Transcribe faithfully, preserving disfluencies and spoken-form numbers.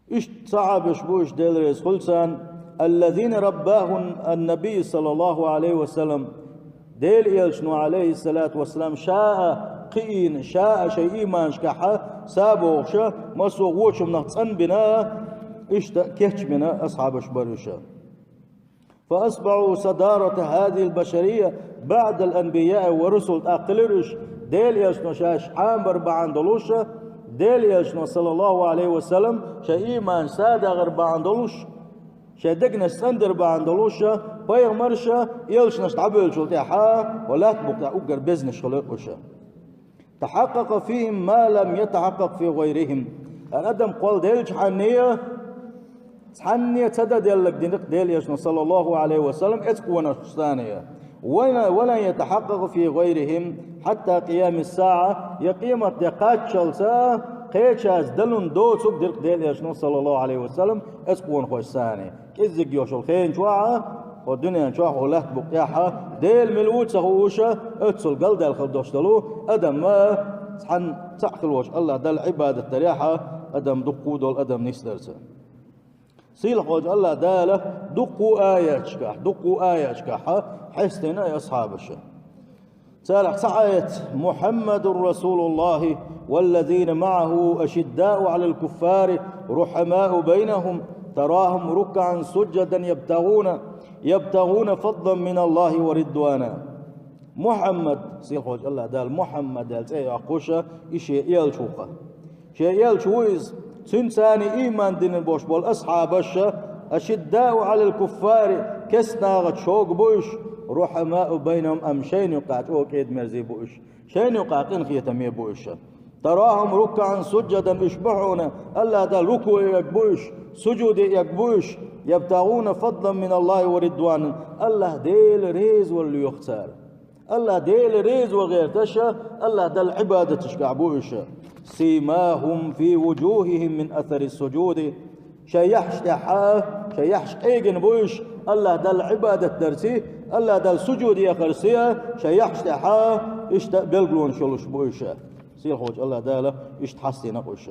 Иштта асхьабаш бу уьш, Дела реза хуьлда царна, الذين رباهم النبي صلى الله عليه وسلم. Делан Элчано, عليه الصلاة والسلام, ша а кхиийна, ша а шайн ийманашкахь са бохуш, массо а вочу хӀуманах цӀанбина, иштта кечбина асхьабаш бара уьш. فأصبحوا صدارة هذه البشرية بعد الأنبياء والرسل. ТӀаккха хилира уьш Делан Элчано шаьш Ӏамабар бахьана долуш, Делан Элчано, صلى الله عليه وسلم, шайн ийманаш са дагӀар бахьана долуш, шайн дегнаш цӀандар бахьана долуш, пайхамарш, элчанаш дӀабевллачул тӀаьхьа, хӀокху лаьттан букъа тӀехь уггар безнаш хилира уьш. تحقق فيهم ما لم يتحقق في غيرهم. Адам кхолладелчхьана, цхьанне ца дан делларг динарг Делан Элчано, صلى الله عليه وسلم, эцу къонахчу царна. ولن، ولن يتحقق في غيرهم حتى قيام الساعة, я къематде кхаччалца кхечаьрца далун доцург дирг Делан Элчано, صلى الله عليه وسلم, эцу къонахойш царна. КӀеззиг йолуш йолу хенан чохь а, хӀокху дуьнен чохь а, хӀокху лаьттан букъа тӀехь а, Дела мила ву а ца хууш, оццул галдаьлла хила долуш долу адам, цхьана цхьаъ хила волчу АллахӀ Далла Ӏибадат дарехь а адам дуккха а долу адам нисдарца. Сийлахьчу АллахӀ Дала дуккха а аяташкахь, дуккха а аяташкахь хьестина и асхьабаш. Царах цхьа аят: محمد رسول الله والذين معه أشداء على الكفار رحماء بينهم تراهم ركعا سجدا يبتغون، يبتغون فضلا من الله ورضوانا. Мухьаммад, сийлахьчу АллахӀ Дала Мухьаммад аьлла цӀе а йоккхуш, и шен элча ву-кх. Шен элча ву иза, цуьнца ийман дина болуш болу асхьабаш, أشداء على الكفار, керста нахаца чӀогӀа бу уьш, رحماء بينهم, амма шайна юккъехь чӀогӀа кӀеда-мерза бу уьш, шайна юккъехь къинхетаме бу уьш. تراهم ركعا سجدا, уьш бу хьуна, АллахӀ Далла рукуӀе эгна бу уьш, сужуде эгна бу уьш, يبتغون فضلا من الله ورضوانا, АллахӀ Делан резавалла лоьху цара. АллахӀ Делан резавалла гӀерташ, АллахӀ Далла Ӏибадаташкахь бу уьш. سيماهم في وجوههم من أثر السجود. Шайн яххьаш тӀехь а, шайн яххьаш къегина бу уьш, АллахӀ Далла Ӏибадат дарций, АллахӀ Далла сужуд яхарций, шайн яххьаш тӀехь а иштта белгалонаш йолуш бу уьш. Сийлахьчу АллахӀ Дала иштта хьастийна-кх уьш.